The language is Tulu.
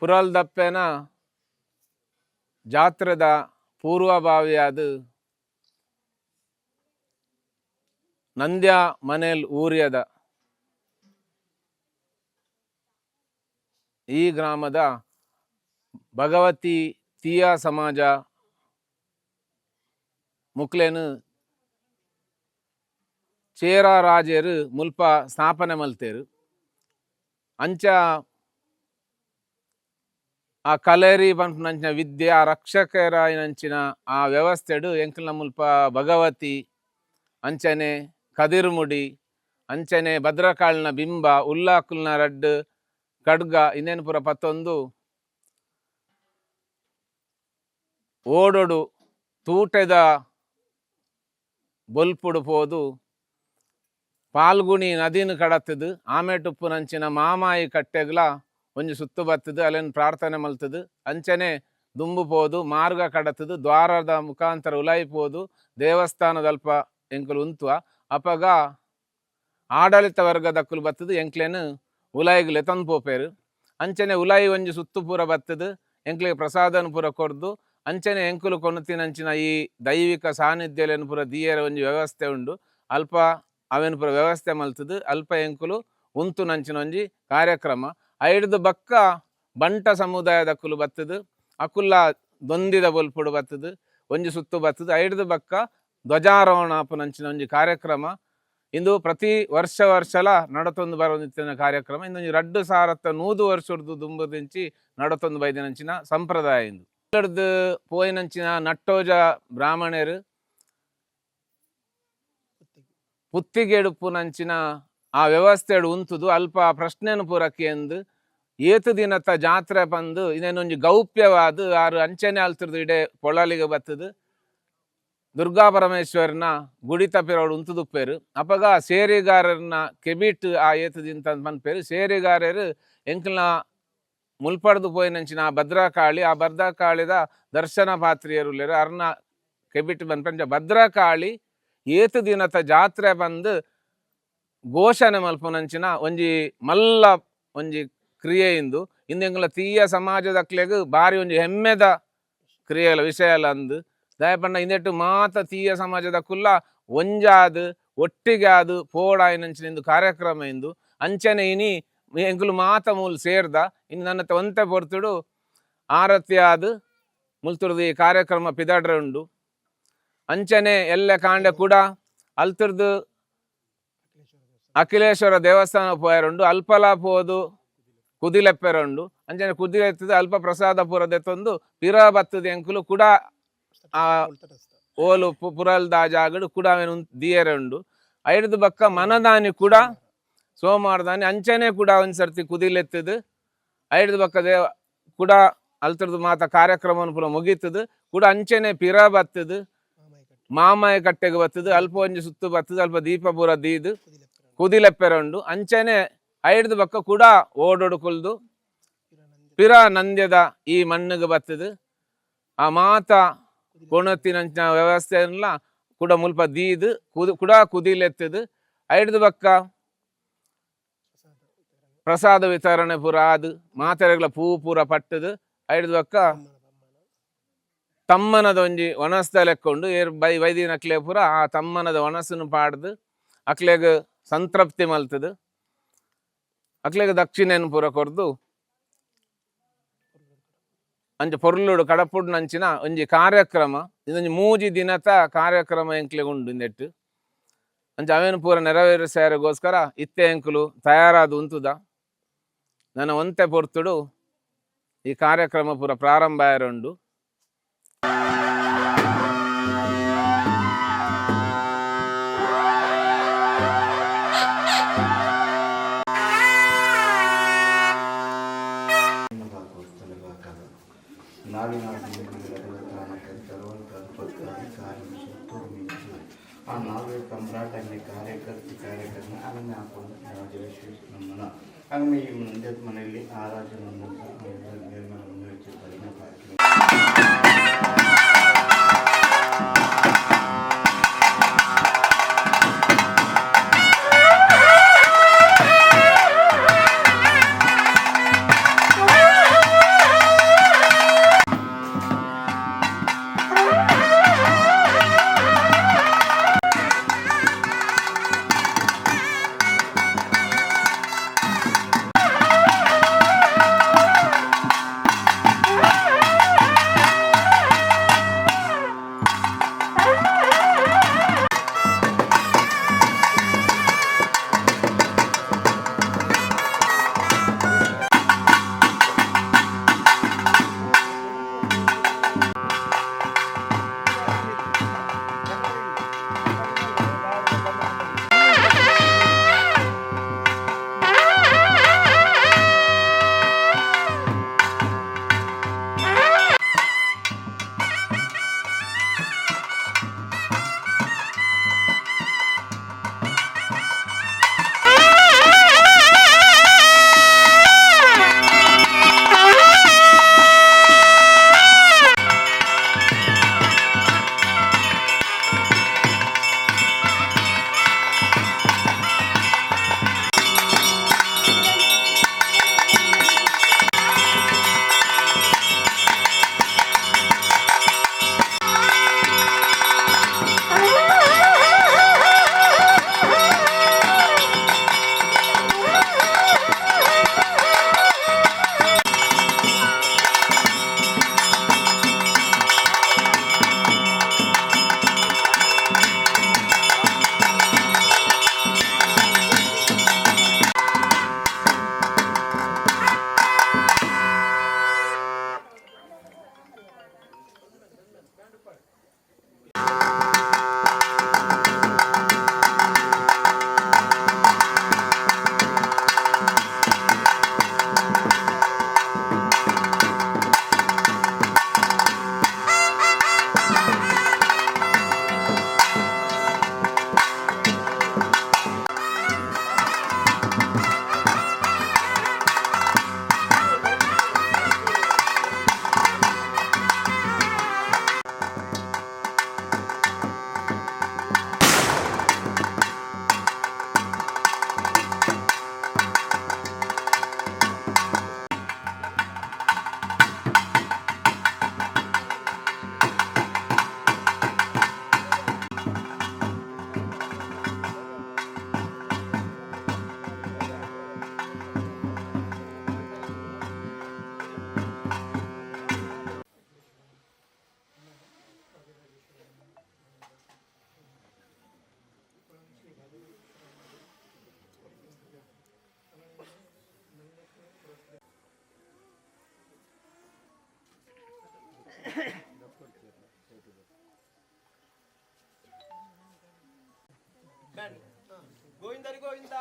ಪುರಲ್ದಪ್ಪೆನ ಜಾತ್ರೆದ ಪೂರ್ವಭಾವಿಯಾದ ನಂದ್ಯ ಮನೇಲ್ ಊರ್ಯದ ಈ ಗ್ರಾಮದ ಭಗವತಿ ತೀಯ ಸಮಾಜ ಮುಕ್ಲೇನು ಚೇರ ರಾಜೇರು ಮುಲ್ಪ ಸ್ಥಾಪನೆ ಮಲ್ತೇರು. ಅಂಚ ಆ ಕಲೇರಿ ಪನ್ಪುನಂಚಿನ ವಿದ್ಯೆ ಆ ರಕ್ಷಕರಾಯಿನಂಚಿನ ಆ ವ್ಯವಸ್ಥೆಡು ಎಂಕಲ್ನ ಮುಲ್ಪ ಭಗವತಿ ಅಂಚನೆ ಕದಿರುಮುಡಿ ಅಂಚನೆ ಭದ್ರಕಾಳಿನ ಬಿಂಬ ಉಲ್ಲಾಕುಲ್ನ ರಡ್ಡ್ ಖಡ್ಗ ಇಂದೇನು ಪೂರ ಪತ್ತೊಂದು ಓಡೊಡು ತೂಟೆದ ಬೊಲ್ಪುಡು ಪೋದು ಪಾಲ್ಗುಣಿ ನದಿನ ಕಡತ್ತದು ಆಮೇಟುಪ್ಪುನಂಚಿನ ಮಾಮಾಯಿ ಕಟ್ಟೆಗ್ಲ ಒಂಜಿ ಸುತ್ತು ಬತ್ತದು ಅಲ್ಲೇನು ಪ್ರಾರ್ಥನೆ ಮಲ್ತದು. ಅಂಚನೆ ದುಂಬು ಪೋದು ಮಾರ್ಗ ಕಡತದು ದ್ವಾರದ ಮುಖಾಂತರ ಉಲಾಯಿ ಪೋದು ದೇವಸ್ಥಾನದಲ್ಪ ಎಂಕುಲು ಉಂತುವ. ಅಪಗ ಆಡಳಿತ ವರ್ಗದಕ್ಕುಲು ಬತ್ತದು ಎಂಕ್ಲೇನು ಉಲಾಯಿಗ್ ಲೆತೊಂದು ಪೋಪೇರು. ಅಂಚನೆ ಉಲಾಯಿ ಒಂಜಿ ಸುತ್ತು ಪೂರ ಬತ್ತದು ಎಂಕ್ಲೆಗ್ ಪ್ರಸಾದನ ಪೂರ ಕೊರ್ದು ಅಂಚನೆ ಎಂಕುಲು ಕೊನತಿನಂಚಿನ ಈ ದೈವಿಕ ಸಾನ್ನಿಧ್ಯಲೆನ್ ಪೂರ ದೀಯರೆ ಒಂಜಿ ವ್ಯವಸ್ಥೆ ಉಂಡು. ಅಲ್ಪ ಅವೆನ್ ಪೂರ ವ್ಯವಸ್ಥೆ ಮಲ್ತದು ಅಲ್ಪ ಎಂಕುಲು ಉಂತುನಂಚಿನ ಒಂಜಿ ಕಾರ್ಯಕ್ರಮ. ಐಡ್ದು ಬಕ್ಕ ಬಂಟ ಸಮುದಾಯದಕ್ಕುಲು ಬತ್ತದು ಅಕುಲ್ಲ ದೊಂದಿದ ಬೊಲ್ಪುಡು ಬತ್ತದು ಒಂಜಿ ಸುತ್ತು ಬತ್ತದು ಐಡ್ದು ಬಕ್ಕ ಧ್ವಜಾರೋಹಣ ಆಪುನಂಚಿನ ಒಂಜಿ ಕಾರ್ಯಕ್ರಮ. ಇಂದು ಪ್ರತಿ ವರ್ಷ ವರ್ಷಲ ನಡತೊಂದು ಬರೋದಿತ್ತಿನ ಕಾರ್ಯಕ್ರಮ. ಇಂದೊಂಜಿ 2100 ವರ್ಷಡ್ದು ದುಂಬುದಿಂಚಿ ನಡತೊಂದು ಬೈದಿನಂಚಿನ ಸಂಪ್ರದಾಯ. ಇಂದು ಡ್ದು ಪೋಯಿನಂಚಿನ ನಟ್ಟೋಜ ಬ್ರಾಹ್ಮಣರು ಪುತ್ತಿಗೆಡುಪ್ಪುನಂಚಿನ ಆ ವ್ಯವಸ್ಥೆಡು ಉಂತುದು ಅಲ್ಪ ಪ್ರಶ್ನೆನು ಪೂರ ಕೇಂದು ಏತು ದಿನತ ಜಾತ್ರೆ ಪಂದು ಇದನ್ನೊಂಜಿ ಗೌಪ್ಯವಾದ ಆರು ಅಂಚನೆ ಅಲ್ತಿರ್ದು ಇಡೆ ಪೊಳಲಿಗೆ ಬತ್ತದು ದುರ್ಗಾ ಪರಮೇಶ್ವರನ ಗುಡಿತ ಪಿರವಡು ಉಂತುದುಪ್ಪೇರು. ಅಪಗ ಸೇರಿಗಾರರನ್ನ ಕೆಬಿಟ್ ಆ ಏತು ದಿನ ಪನ್ಪೇರು. ಸೇರಿಗಾರರು ಎಂಕಲ್ನ ಮುಲ್ಪಡ್ದು ಪೋಯಿನಂಚಿನ ಆ ಭದ್ರಕಾಳಿ ಆ ಭದ್ರಕಾಳಿದ ದರ್ಶನ ಪಾತ್ರಿಯರುಲ್ಲೇರು ಅರ್ನ ಕೆಬಿಟ್ ಪನ್ಪಂಚ ಭದ್ರಕಾಳಿ ಏತು ದಿನತ ಜಾತ್ರೆ ಬಂದು ಘೋಷಣೆ ಮಲ್ಪುನಂಚಿನ ಒಂಜಿ ಮಲ್ಲ ಒಂಜಿ ಕ್ರಿಯೆ ಇಂದು. ಇಂದು ಎಂಕಲ್ನ ತೀಯ ಸಮಾಜದಕ್ಲೆಗ್ ಬಾರಿ ಒಂಜಿ ಹೆಮ್ಮೆದ ಕ್ರಿಯೆಲ ವಿಷಯಲ ಅಂದು. ದಾಯೆ ಇಂದೆಟ್ಟು ಮಾತ ತೀಯ ಸಮಾಜದಕುಲ್ಲ ಒಂಜಾದ್ ಒಟ್ಟಿಗೆ ಆದ್ ಪೋಡಾಯಿನಂಚಿನ ಇಂದು ಕಾರ್ಯಕ್ರಮ ಇಂದು. ಅಂಚನೆ ಇನಿ ಎಂಕುಲು ಮಾತ ಮೂಲು ಸೇರ್ದ ಇನ್ನು ನನ್ನ ಒಂತೆ ಪೊರ್ತುಡು ಆರತಿ ಆದ್ ಮುಲ್ತುರ್ದು ಈ ಕಾರ್ಯಕ್ರಮ ಪಿದಡ್ರೆ ಉಂಡು. ಅಂಚನೆ ಎಲ್ಲ ಕಾಂಡೆ ಕೂಡ ಅಲ್ತುರ್ದು ಅಖಿಲೇಶ್ವರ ದೇವಸ್ಥಾನ ಪೋಯರುಂಡು ಅಲ್ಪಲ ಪೋದು ಕುದಿಲೆಪ್ಪೆರುಂಡು. ಅಂಚನೆ ಕುದಿಲೆತ್ತದು ಅಲ್ಪ ಪ್ರಸಾದ ಪೂರ ದೆತ್ತೊಂದು ಪಿರ ಬತ್ತದ ಎಂಕುಲು ಕೂಡ ಆ ಓಲು ಪುರಲ್ದ ಜಾಗಡು ಕೂಡ ಅವೆನ್ ದಿಯರೆ ಉಂಡು. ಐಡ್ದು ಬಕ್ಕ ಮನದಾನಿ ಕೂಡ ಸೋಮವಾರದಾನಿ ಅಂಚನೆ ಕೂಡ ಒಂದ್ ಸರ್ತಿ ಕುದಿಲೆತ್ತದು ಐಡ್ದು ಬಕ್ಕ ದೇವ ಕೂಡ ಅಲ್ತರದು ಮಾತ ಕಾರ್ಯಕ್ರಮವನ್ನು ಪೂರ ಮುಗೀತದು ಕೂಡ ಅಂಚನೆ ಪಿರ ಬತ್ತದು ಮಾಮಾಯ ಕಟ್ಟೆಗೆ ಬತ್ತದು ಅಲ್ಪ ಒಂಜಿ ಸುತ್ತು ಬತ್ತದು ಅಲ್ಪ ದೀಪ ಪೂರ ದೀದು ಕುದಿಲೆಪ್ಪೆರುಂಡು. ಅಂಚನೆ ಐಡ್ದು ಬಕ್ಕ ಕೂಡ ಓಡೋಡು ಕುಲ್ದು ಪಿರ ನಂದ್ಯದ ಈ ಮಣ್ಣಿಗೆ ಬತ್ತದು ಆ ಮಾತ ಕೊಣತಿನಂಚಿನ ವ್ಯವಸ್ಥೆಯನ್ನ ಕೂಡ ಮುಲ್ಪ ದೀದು ಕುಡ ಕುದಿಲೆತ್ತದು ಐಡ್ದು ಬಕ್ಕ ಪ್ರಸಾದ ವಿತರಣೆ ಪೂರ ಆದ್ ಮಾತೆರೆಗ್ಲ ಪೂ ಪೂರ ಪಟ್ಟದು ಐಡ್ದು ಬಕ್ಕ ತಮ್ಮನದ ಒಂಜಿ ಒಣಸ್ದ ಲೆಕ್ಕ ಉಂಡು. ಏರ್ ಬೈ ವೈದಿನ ಅಕ್ಲೆ ಪೂರ ಆ ತಮ್ಮನದ ಒಣಸನ್ನು ಪಾಡ್ದು ಅಕ್ಲೆಗ್ ಸಂತೃಪ್ತಿ ಮಲ್ತದು ಅಕ್ಲೆಗ್ ದಕ್ಷಿಣೆನ್ ಪೂರ ಕೊರ್ದು ಅಂಚ ಪೊರ್ಲುಡು ಕಡಪುಡ್ನಂಚಿನ ಒಂಜಿ ಕಾರ್ಯಕ್ರಮ. ಇದೊಂಜಿ ಮೂಜಿ ದಿನತ ಕಾರ್ಯಕ್ರಮ ಎಂಕ್ಲೆಗ್ ಉಂಡು ಇಂದೆಟ್. ಅಂಚ ಅವೇನು ಪೂರ ನೆರವೇರಿಸಾರಗೋಸ್ಕರ ಇತ್ತೆ ಎಂಕುಲು ತಯಾರಾದ ಉಂತುದ ನನ್ನ ಒಂತೆ ಪೊರ್ತುಡು ಈ ಕಾರ್ಯಕ್ರಮ ಪೂರ ಪ್ರಾರಂಭ ಆಯರುಂಡು. ಮನೆಯಲ್ಲಿ ಆರಾಧನೆ ಗೋವಿಂದರಿ ಗೋವಿಂದ.